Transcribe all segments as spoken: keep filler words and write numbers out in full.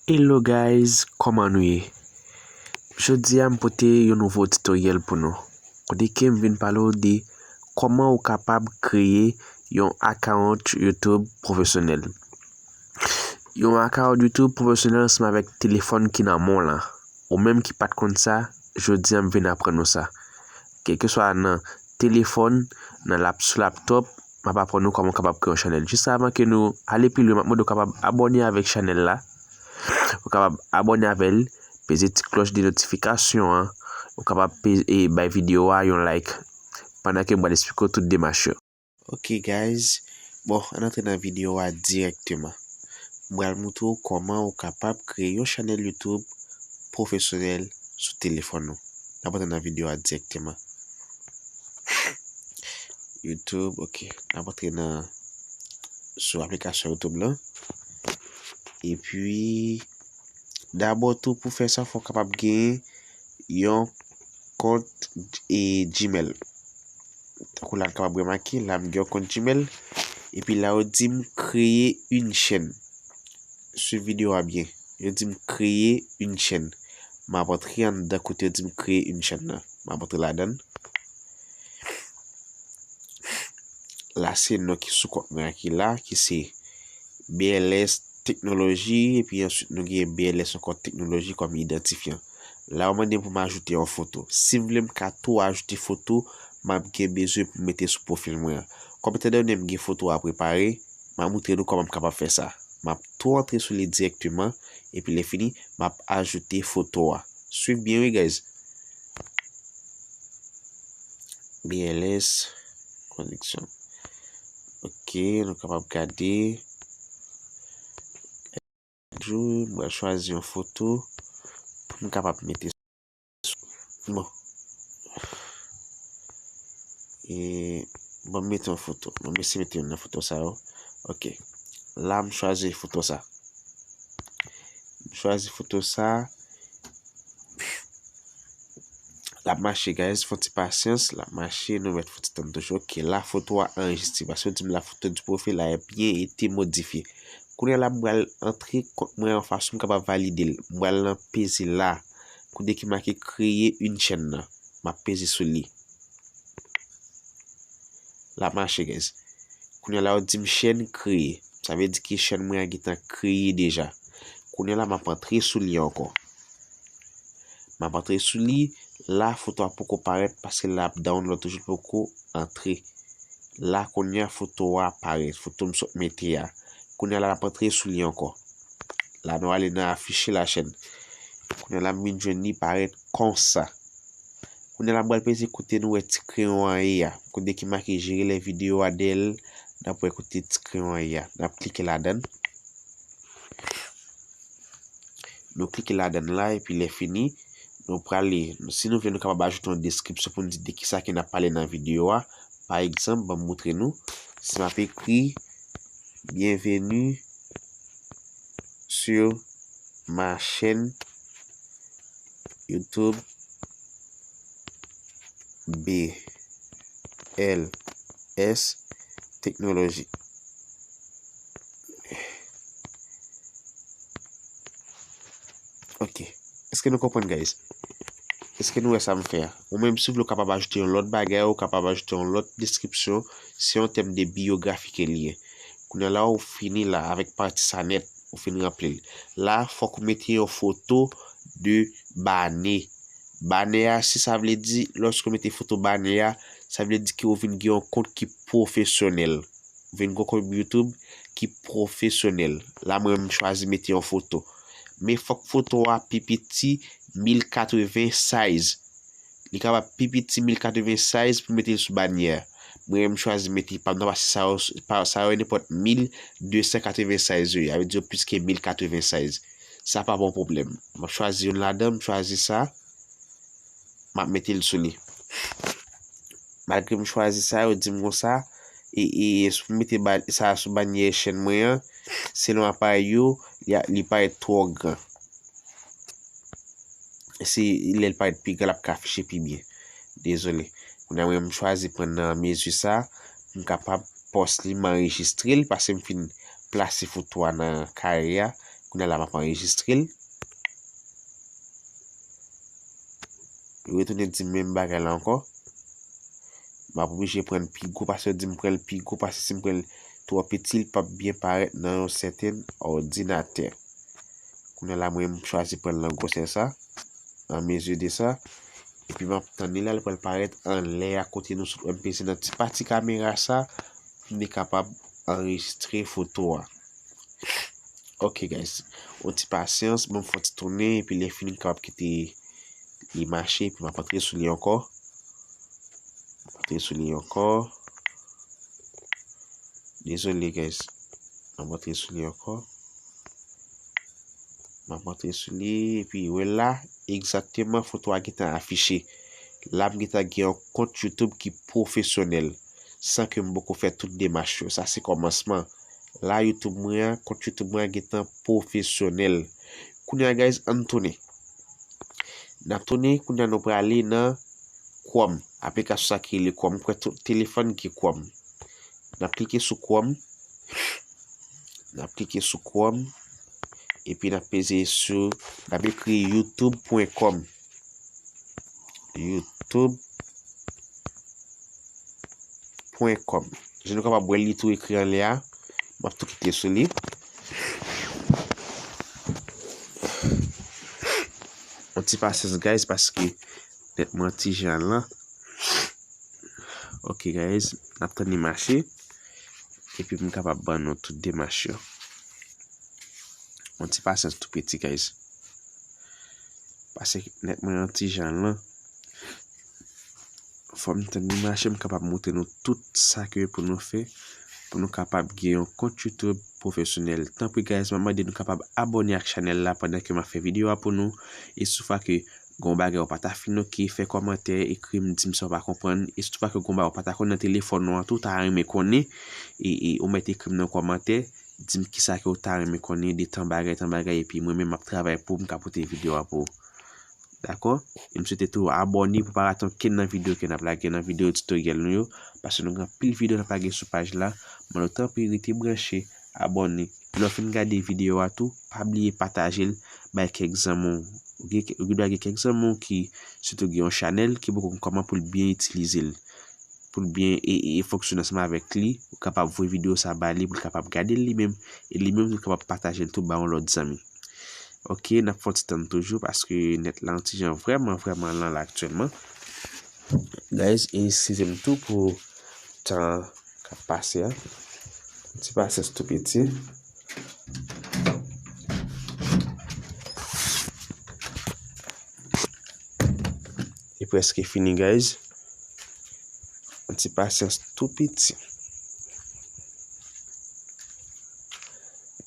Hello guys, kòman nou ye? Jodi a m pote yon nouvo tutoriel pou nou. Kote ke m vin pale w de kòman ou kapab kreye yon account YouTube pwofesyonèl. Yon account YouTube pwofesyonèl ansanm avèk telefòn ki nan men w lan. Ou menm ki pa t konn sa, jodi a m vin aprann ou sa. Kèlkeswa nan telefòn, nan lap, sou laptop, m ap aprann nou kòman w kapab kreye yon chanèl. Jis avan ke nou ale pi lwen, m ap mande w kapab abòne avèk chanèl la. Ou kapab abòne avè l, peze ti klòch de notifikasyon an. Ou kapab peze, e, bay videyo a yon like. Pandan ke m pral esplike w tout demach yo. Ok guys, bon, ann antre nan videyo a dirèkteman. M pral montre w kòman ou kapab kreye yon chanèl YouTube pwofesyonèl sou telefòn ou. N ap antre nan videyo a dirèkteman. YouTube, ok. N ap antre nan, sou aplikasyon YouTube lan. Epi, dabò tou, pou fè sa, fò w kapab gen yon kont, e, Gmail. Tankou la, n kapab remake, la, m gen yon kont Gmail. Epi la, yo di m kreye yon chèn. Swiv videyo a byen. Yo di m kreye yon chèn. M ap antre anndan kote yo di m kreye yon chèn nan. M ap antre ladan l. La, se non ki sou kont mwen an ki la, ki se B L S Teknoloji, epi answit nou gen B L S ankò Teknoloji kòm idantifyan. La, yo mande m pou m ajoute yon foto. Si m vle, m ka tou ajoute foto m ap gen bezwen pou m mete sou pwofil mwen an. Kòm etan done m gen foto a prepare, m ap montre nou kòman m kapab fè sa. M ap tou antre sou li dirèkteman, epi lè fini, m ap ajoute foto a. Swiv byen wi, guys. B L S, koneksyon. Ok, nou kapab gade. Jou, mwen chwazi yon foto pou m kapab mete. Bon. E, bon, m mete yon foto. Bon, m eseye mete youn nan foto sa yo. Ok. La, m chwazi foto sa. M chwazi foto sa. L ap mache, guys. Fè yon ti pasyans. L ap mache. Nou mèt fè yon ti tann toujou. Ok. La, foto a anrejistre. Paske yo di m la photo du profil a est bien été modifié. Kounye a la, m pral antre kont mwen an fason m kapab valide l. M pral nan peze la. Kote ki make kreye yon chèn nan. M ap peze sou li. L ap mache, guys. Kounye a la, yo di m chèn kreye. Sa vle di ke chèn mwen an gentan kreye deja. Kounye a la, m ap antre sou li ankò. M ap antre sou li. La, foto a poko parèt paske l ap download toujou, l poko antre. La, kounye a, foto a parèt. Foto m sot mete a. Kounye a la, n ap antre sou li ankò. La, nou ale nan afficher la chaîne. Kounye a la, m vin jwenn li parèt konsa. Kounye a la, m pral peze kote nou wè ti kreyon an ye a. Kote ki make gérer les vidéos a dèyè l, n ap wè kote ti kreyon an ye a. N ap klike ladan l. Nou klike ladan l la, epi lè fini, nou prale. Si nou vle, nou kapab ajoute yon deskripsyon pou n di de kisa ke n ap pale nan videyo a. Pa egzanp, ban m montre nou. Si m ap ekri, Bienvenue sur ma chaîne YouTube B L S Technologie. Ok. Èske nou konprann, guys? Èske nou wè sa m fè a? Ou menm, si w vle, w kapab ajoute yon lòt bagay, ou kapab ajoute yon lòt deskripsyon. Se yon tèm de biyografi ke li ye. Kounye a la, ou fini la avèk pati sa nèt, ou fin ranpli l. La, fòk ou mete yon foto de banè. Banè a, si sa vle di, lòske w mete foto banè a, sa vle di ke w vin gen yon kont ki pwofesyonèl. Ou vin gen yon kont YouTube ki pwofesyonèl. La, mwen, m chwazi mete yon foto. Men fòk foto a pi piti mil katreven size. Li kapab pi piti mil katreven size pou mete l sou banyè a. Mwen, m chwazi mete pa m nan pase sa yo, pa, sa yo nenpòt mil de san katreven size yo ye. Sa vle di yo plis ke mil katreven size. Sa pa bon pwoblèm. M ap chwazi youn ladan, m chwazi sa. M ap mete l sou li. Malgre m chwazi sa, yo di m konsa, e, e, e si m mete ba, sa sou banyè chèn mwen an, selon aparèy yo, li a, li parèt twò gran. Si lè l parèt pi gran, l ap ka afiche pi byen. Dezole. Kounye a, mwen, m chwazi pran nan mezi sa, pou m kapab pòs li, m anrejistre l, paske m fin plase foto a nan kare a, Kounye a la, m ap anrejistre l. Yo retounen di m menm bagay la ankò. M ap oblije pran l pi gwo, paske yo di m pran l pi gwo, paske si m pran l twò piti, li p ap byen parèt nan yon sèten òdinatè. Kounye a la, mwen, m chwazi pran l nan gwosè sa, en mesure de ça. Epi m ap tann li la, li pral parèt anlè a kote nou sot wè m peze nan ti pati kamera sa, pou m te kapab anrejistre foto a. Ok, guys. Yon ti pasyans, ban m fè yon ti tounen, epi lè fini, m kapab kite li mache, epi m ap antre sou li ankò. M ap antre sou li ankò. Dezole, guys. M ap antre sou li ankò. M ap antre sou li, epi wè la, egzakteman, foto a gentan afiche. La, m gentan gen yon kont YouTube ki pwofesyonèl, san ke m poko fè tout demach yo. Sa se kòmansman. La, YouTube mwen an, kont YouTube mwen an gentan pwofesyonèl. Kounye a, guys, ann tounen. N ap tounen, kounye a nou prale nan Chrome, aplikasyon sa ki rele Chrome. M kwè tout telefòn gen Chrome. N ap klike sou Chrome. N ap klike sou Chrome. Epi n ap peze sou, n ap ekri youtube pwen kòm. Youtube pwen kòm. Jan nou kapab wè li tou ekri anlè a. M ap tou klike sou li. Yon ti pasyans, guys, paske nèt mwen an ti jan lan. Ok, guys, n ap tann li mache. Epi pou m kapab ban nou tout demach yo. Yon ti pasyans tou piti, guys. Paske nèt mwen an ti jan lan. Fò m tann li mache, m kapab montre nou tout sa ke pou nou fè, pou nou kapab gen yon kont YouTube pwofesyonèl. Tanpri, guys, m ap mande nou kapab abòne ak chanèl la pandan ke m ap fè videyo a pou nou. E si fwa ke gon bagay ou pa ta fin oke, fè kòmantè, ekri m, di m sa w pa konprann. E si fwa ke gon bagay ou pa ta konn nan telefòn ou an tou, ta renmen konnen, e, e ou mèt ekri m nan kòmantè, di m kisa ke ou ta renmen konnen de tan bagay, tan bagay, epi mwen menm m ap travay pou m ka pote videyo a pou ou. Dakò? E m swete tou abòne pou pa rate okenn nan videyo ke n ap lage nan videyo titoryèl nou yo, paske nou gen anpil videyo n ap lage sou paj la. Mande w tanpri rete branche, abòne. Lè w fin gade videyo a tou, pa bliye pataje l bay kèk zanmi w. Ou gen, ou gen dwa gen kèk zanmi w ki sitou gen yon chanèl ki poko konn kòman pou l byen itilize l, pou l byen e, e, e fonksyone ansanm avèk li. Ou kapab voye videyo sa ba li pou l kapab gade l li menm, e li menm tou kapab pataje l tou ba yon lòt zanmi. Ok, n ap fè yon ti tann toujou paske nèt la yon ti jan vrèman, vrèman lan la aktyèlman. Guys, eskize m tou pou tan k ap pase a. Ti pasyans tou piti. Li prèske fini, guys. Yon ti pasyans tou piti.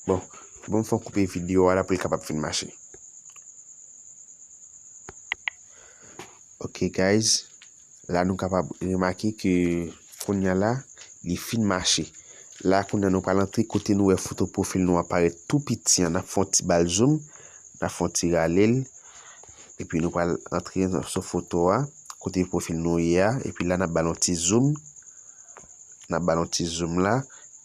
Bon, bon, fò m koupe videyo a la pou li kapab fin mache. Ok, guys. La, nou kapab remake ke kounye a la, li fin mache. La, kounye a, nou pral antre kote nou wè foto pwofil nou an parèt tou piti an. N ap fè yon ti ba l zoom, n ap fè yon ti rale l. Epi nou pral antre sou foto a, kote pwofil nou ye a. Epi la, n ap ba l yon ti zoom. N ap ba l yon ti zoom la.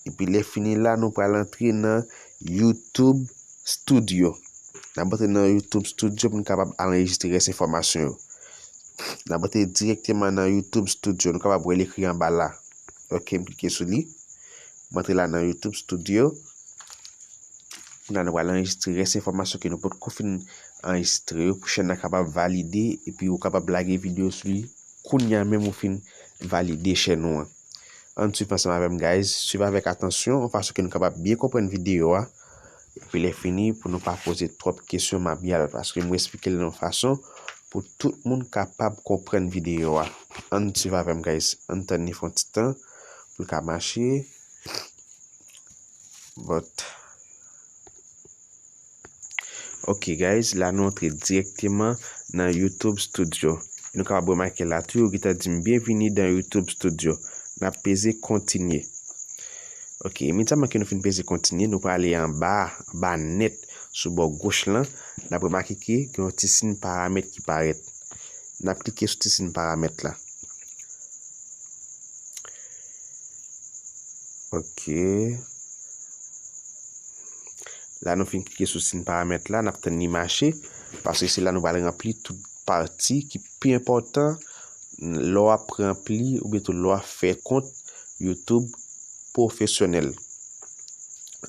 Epi lè fini la, nou pral antre nan YouTube Studio. N ap antre nan YouTube Studio pou n kapab al anrejistre rès enfòmasyon yo. N ap antre dirèkteman nan YouTube Studio. Nou kapab wè l ekri anba la. Ok, m klike sou li. M antre la nan YouTube Studio. Kounye a, nou pral anrejistre rès enfòmasyon ke nou potko fin anrejistre yo pou chèn nan kapab valide epi ou kapab lage videyo sou li kounye a menm ou fin valide chèn ou an. Ann swiv ansanm avè m, guys. Swiv avèk atansyon, yon fason ke nou kapab byen konprann videyo a. Epi lè fini, pou nou pa poze twòp kesyon mabyal, paske m esplike l nan yon fason pou tout moun kapab konprann videyo a. Ann swiv avè m, guys. Ann tann li fè yon ti tan pou l ka mache. But, ok, guys, la nou antre dirèkteman nan YouTube Studio. Nou kapab remake la tou, yo gentan di m byenvini dans YouTube Studio. N ap peze kontinye. Ok, imedyatman ke nou fin peze kontinye, nou prale anba, anba nèt, sou bò goch lan. N ap remake ke gen yon ti siy paramèt ki parèt. N ap klike sou ti siy paramèt la. Ok. La nou fin klike sou siy paramèt la, n ap tann li mache, paske se la nou pral ranpli tout pati ki pi enpòtan lè w ap ranpli oubyen tou lè w ap fè kont YouTube pwofesyonèl.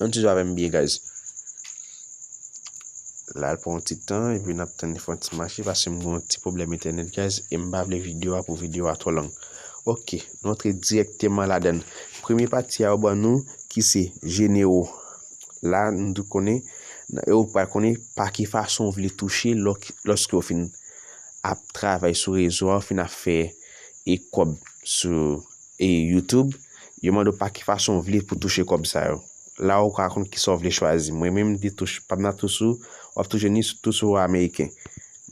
Ann swiv avè m byen, guys. La, l pran yon ti tan, epi n ap tann li fè yon ti mache, paske m gen yon ti pwoblèm entènèt, guys, e m pa vle videyo a pou videyo a twò long. Ok, nou antre dirèkteman ladan l. Premye pati a yo ban nou, ki se jenero. La, nou tout konnen, e ou pral konnen pa ki fason w vle touche lò-, lòske w fin ap travay sou rezo a, w fin ap fè e kòb sou e YouTube, yo mande w pa ki fason w vle pou touche kòb sa yo. La ou ka konn kisa w vle chwazi. Mwen menm, m te touch-, pa m nan tou sou, w ap tou jwenn li sou tou sou ameriken.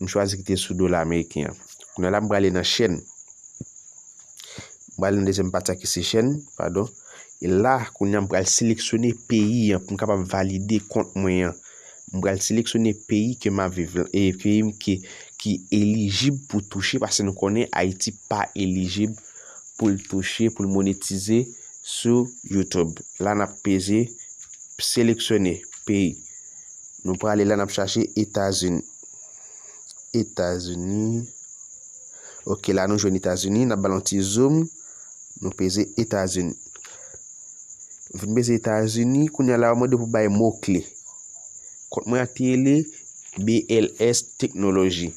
M chwazi kite sou dola ameriken an. Kounye a la, m prale nan chèn. M prale nan dezyèm pati a ki se chèn, padon. E la, kounye a, m pral seleksyone peyi an pou m kapab valide kont mwen an. M pral seleksyone peyi ke m ap viv la, e peyi m ki, ki elijib pou touche, paske nou konnen Ayiti pa elijib pou l touche, pou l monetize sou YouTube. La, n ap peze seleksyone peyi. Nou prale la, n ap chache Etazini. Etazini. Ok, la nou jwenn Etazini, n ap ba l yon ti zoom. Nou peze Etazini. Nou fin peze Etazini, kounye a la, yo mande pou bay mo kle. Kont mwen an te rele B L S Teknoloji.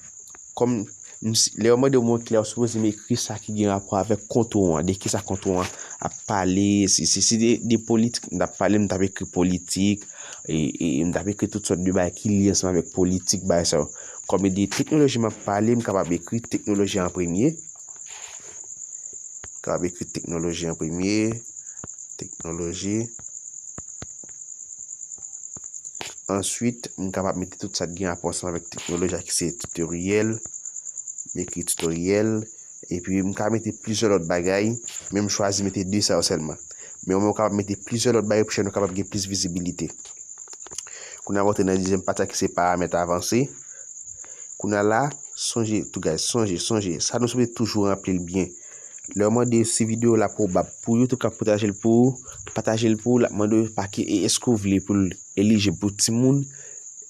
Kòm m si, lè yo mande w mo kle a, ou sipoze m ekri sa ki gen rapò avèk kont ou an, de kisa kont ou an ap pale, si, si, si de, de politik m t ap pale, m t ap ekri politik, e, e m t ap ekri tout sòt de bagay ki lye ansanm avèk politik, bagay sa yo. Kòm e de teknoloji m ap pale, m kapab ekri teknoloji an premye. M kapab ekri teknoloji an premye. Teknoloji. Answit, m kapab mete tout sa ki gen rapò ansanm avèk teknoloji a ki se tutoriel. M ekri tutoriel. Epi, m ka mete plizyè lòt bagay, men m chwazi mete de sa yo sèlman. Men ou menm ou kapab mete plizyè lòt bagay pou chèn ou kapab gen plis vizibilite. Kounye a, w antre nan dezyèm pati a ki se paramèt avanse. Kounye a la, sonje, tou guys, sonje, sonje, sa nou sipoze toujou ranpli l byen. Lè yo mande si videyo la pwobab pou YouTube ka pataje l pou ou, pataje l pou ou, l ap mande w pa ki, e èske w vle pou l elijib pou timoun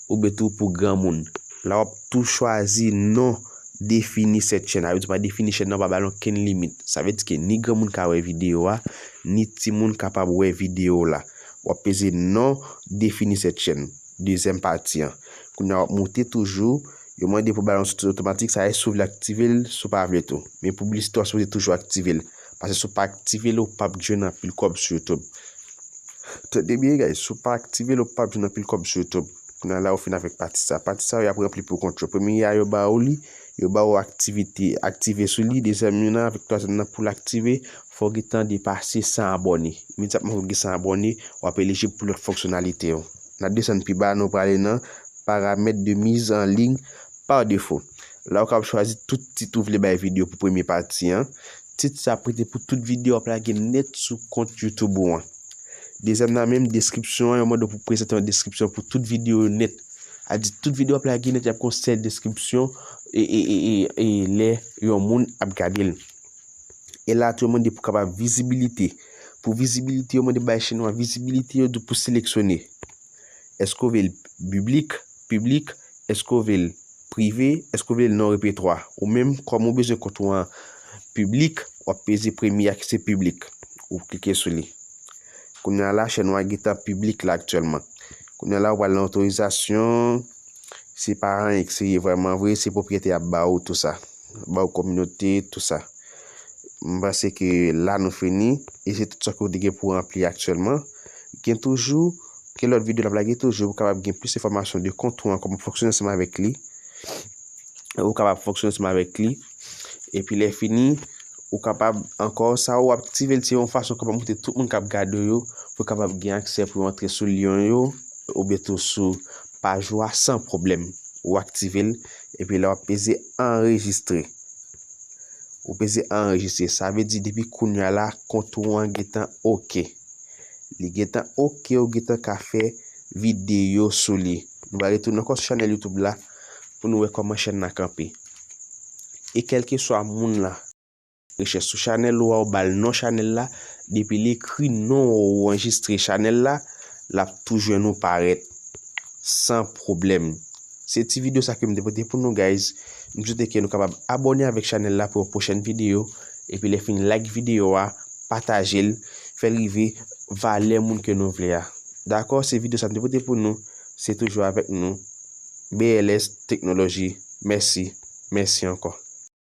oubyen tou pou granmoun. La w ap tou chwazi non defini cette chaîne. Sa vle di pa defini chèn nan, pa ba l okenn limit. Sa vle di ke ni granmoun ka wè videyo a, ni timoun kapab wè videyo la. W ap peze non defini cette chaîne. Dezyèm pati an. Kounye a w ap moute toujou. Yo mande pou ba l yon soti otomatik, sa e si w vle aktive l, si w pa vle tou. Men piblisite w sipoze toujou aktive l. Paske si w pa aktive l, ou p ap jwenn anpil kòb sou YouTube. Tande byen, guys, si w pa aktive l, ou p ap jwenn anpil kòb sou YouTube. Kounye a la, ou fin avèk pati sa. Pati sa yo, y ap ranpli pou kont yo. Premye a, yo ba ou li, yo ba ou aktivite, aktive sou li. Dezyèm yo nan, avèk twazyèm nan, pou l aktive, fò w gentan depase san abòne. Imedyatman w gen san abòne, w ap elijib pou lòt fonksyonalite yo. N ap desann pi ba, nou prale nan paramèt de mise en ligne par défaut. La, ou kapab chwazi tout tit ou vle bay videyo pou premye pati an. Tit sa prete pou tout videyo w ap lage nèt sou kont YouTube ou an. Dezyèm nan menm, deskripsyon an, yo mande w pou prezante yon deskripsyon pou tout videyo yo nèt. A di tout videyo w ap lage nèt, y ap gen yon sèl deskripsyon e, e, e, e, e lè yon moun ap gade l. E la tou, yo mande pou kapab vizibilite. Pou vizibilite, yo mande bay chèn ou an vizibilite, yo di w pou seleksyone. Èske w vle l piblik, piblik, èske w vle l prive, èske w vle l non repetwa? Ou menm, kòm ou bezwen kont ou an piblik, w ap peze premye a ki se piblik. Ou klike sou li. Kounye a la, chèn ou an gentan piblik la aktyèlman. Kounye a la, ou pral nan otorizasyon. Se pa anyen ki serye vrèman vre, se pwopwiyete a ap ba ou tou sa. Ba ou kominote, tou sa. M panse ke la nou fini. E se tout sa ke w te gen pou ranpli aktyèlman. Gen toujou, gen lòt videyo n ap lage toujou, ou kapab gen plis enfòmasyon de kont ou an, kòman fonksyone ansanm avèk li. Ou kapab fonksyone ansanm avèk li. Epi lè fini, ou kapab ankò, sa ou aktive l, se yon fason kapab montre tout moun k ap gade w yo, pou kapab gen aksè pou yo antre sou lyen yo, oubyen tou sou paj ou a san pwoblèm. Ou aktive l, epi la w ap peze anrejistre. Ou peze anrejistre. Sa vle di depi kounye a la, kont ou an gentan oke. Li gentan oke, ou gentan ka fè videyo sou li. Nou va retounen ankò sou chanèl YouTube la pou nou wè kòman chèn nan kanpe. E kèlkeswa moun la rechèch sou chanèl ou a, ou ba l non chanèl la, depi l ekri non ou anrejistre chanèl la, l ap tou jwenn ou parèt. san pwoblèm. Se ti videyo sa ke m te pote pou nou, guys. M swete ke nou kapab abòne avèk chanèl la pou yon pwochèn videyo. Epi lè fini, like videyo a, pataje l, fè l rive valè moun ke nou vle a. Dakò, se videyo sa m te pote pou nou. Se toujou avèk nou. B L S Teknoloji. Mèsi. Mèsi ankò.